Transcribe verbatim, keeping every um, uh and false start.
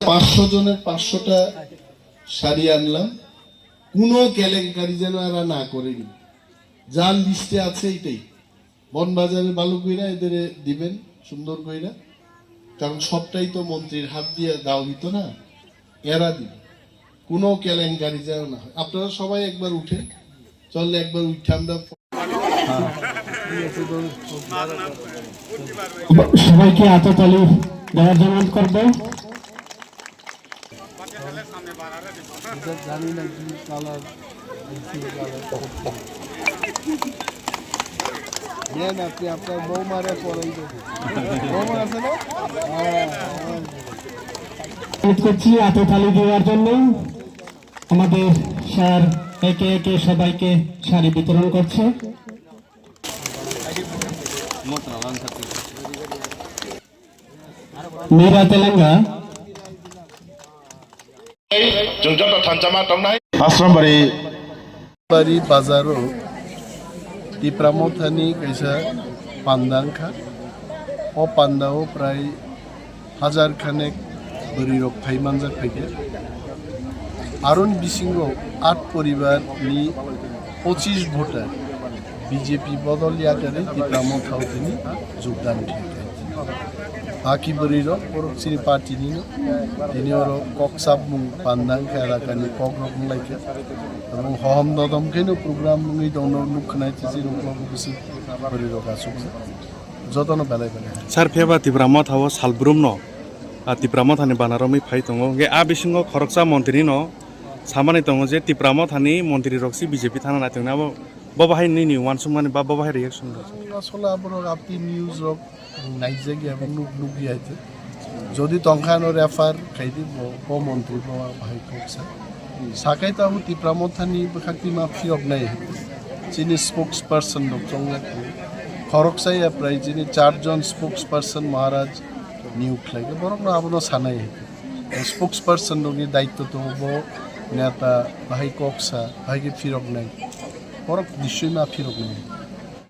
পাঁচশো জনের পাঁচশোটা শাড়ি আনলাম, কোনো কেলেঙ্কারি যেন এরা না করেনি। যার লিস্টে আছে এটাই। বনবাজারে ভালো কইরা এদের দিবেন, সুন্দর কইরা, কারণ সবটাই তো মন্ত্রীর হাত দিয়ে দেওয়া হইতো না, এরা দিবে। কোনো কেলেঙ্কারি যেন না হয়। আপনারা সবাই একবার উঠেন, চললে একবার উঠে আমরা সবাইকে আততালি দেওয়ার জন্য করবো। এটা জানি না কি কালার, কি কালার। নেন আপনি আপনার বৌমারে পরাই দেবেন। বৌমা আছে না? হ্যাঁ, হ্যাঁ। অনুরোধ করছি আততালি দেওয়ার জন্য। আমাদের স্যার একে একে সবাইকে শাড়ি বিতরণ করছে। Mira Telenga. Chwng joto thansa ma tongnai. Asrambari. Bari bazaro Tipra Mothani kaisa panda wngkha. O panda o prai hajar khanek bwrwi rok phai manjak phaikha. Aroni bisingo at poribar ni pochis voter B J P bodol yakarwi Tipra Motha o tini jogdan khaikha. Haki bwrwi rok borok chini party nino, tini oro kok chapmung panda wngkha, elakani kok rok wnglaikha. Tabuk hohom dodom kheno program wngwi tongno nuk khwnai tei chini uklogo bwswk bwrwi rok achukjak. Jotono belai belai. Sir, phiyaba Tipra Motha o salbrumno, ah, Tipra Mothani bana romwi phai tongo. Hwnkhe a bisingo khoroksa montri no samani tongo je Tipra Mothani montri rok si B J P thana nai tongo. Abo bo bahai nini uansukmani ba bo bahai reaction rok? Asole aborok apni news rok naijak ya, nuk, nuk ya. Jodi tongkha ano refer khaidi bo, bo montri bo bahai koksa. Sakai tabuk Tipra Mothani bwkhak tima phiyok nai. Chini spokesperson rok chongjak. Khoroksa ya prai chini char jon spokesperson Maharaj niyok khlai. Borok no abono sanai. Spokesperson rokni daitto tongo bo neta bahai koksa, bahai khe phirok nai. Borok nisoi ma phirok nai.